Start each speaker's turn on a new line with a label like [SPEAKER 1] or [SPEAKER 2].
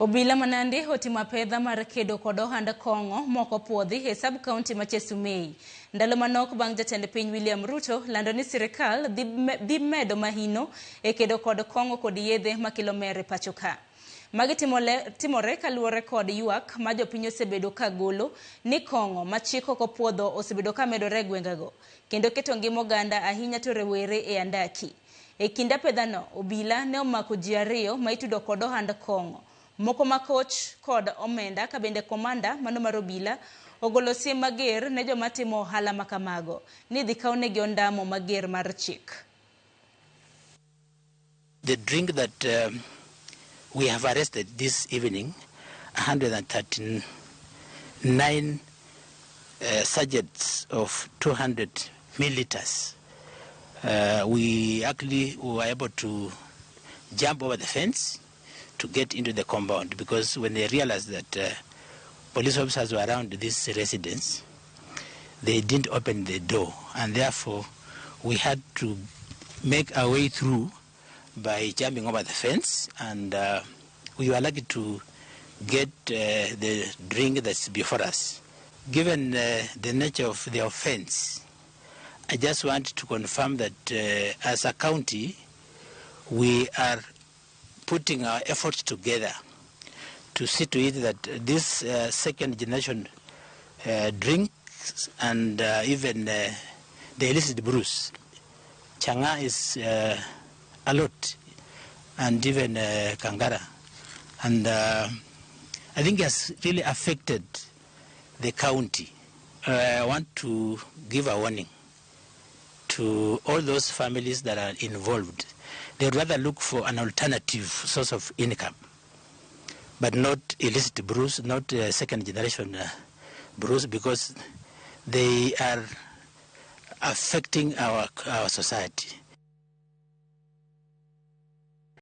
[SPEAKER 1] Obila ma Nandi otimo apedha mar kedo kod ohand kong'o mok opuodhi e sub county ma Chesumei. Ndalo manok bang' jatend piny William Ruto lando ni sirikal dhi medo mahino e kedo kod kong'o kod yedhe makelo mer e pacho ka. Magi timore kaluwore kod ywak ma jopiny osebedo ka golo ni kong'o ma chik ok opuodho osebedo ka medore e gwengego kendo keto ngima oganda ahinya to rowere e andaki. E kind apedhano, obila ne omako ji ariyo ma itudo kod ohand kong'o, moko makoch kod omenda ka bende komanda mano mar obila ogolo siem mager ne joma timo ohala ma kamago ni idhi kawnegi ondamo mager mar chik.
[SPEAKER 2] The drink that we have arrested this evening, 139 sachets of 200 milliliters. We actually were able to jump over the fence to get into the compound because when they realized that police officers were around this residence, they didn't open the door, and therefore we had to make our way through by jumping over the fence, and we were lucky to get the drink that's before us. Given the nature of the offense, I just want to confirm that as a county, we are putting our efforts together to see to it that this second generation drinks and even the illicit brews, Chang'aa is a lot, and even Kangara. And I think it has really affected the county. I want to give a warning to all those families that are involved. They'd rather look for an alternative source of income, but not illicit brews, not second generation brews, because they are affecting our society.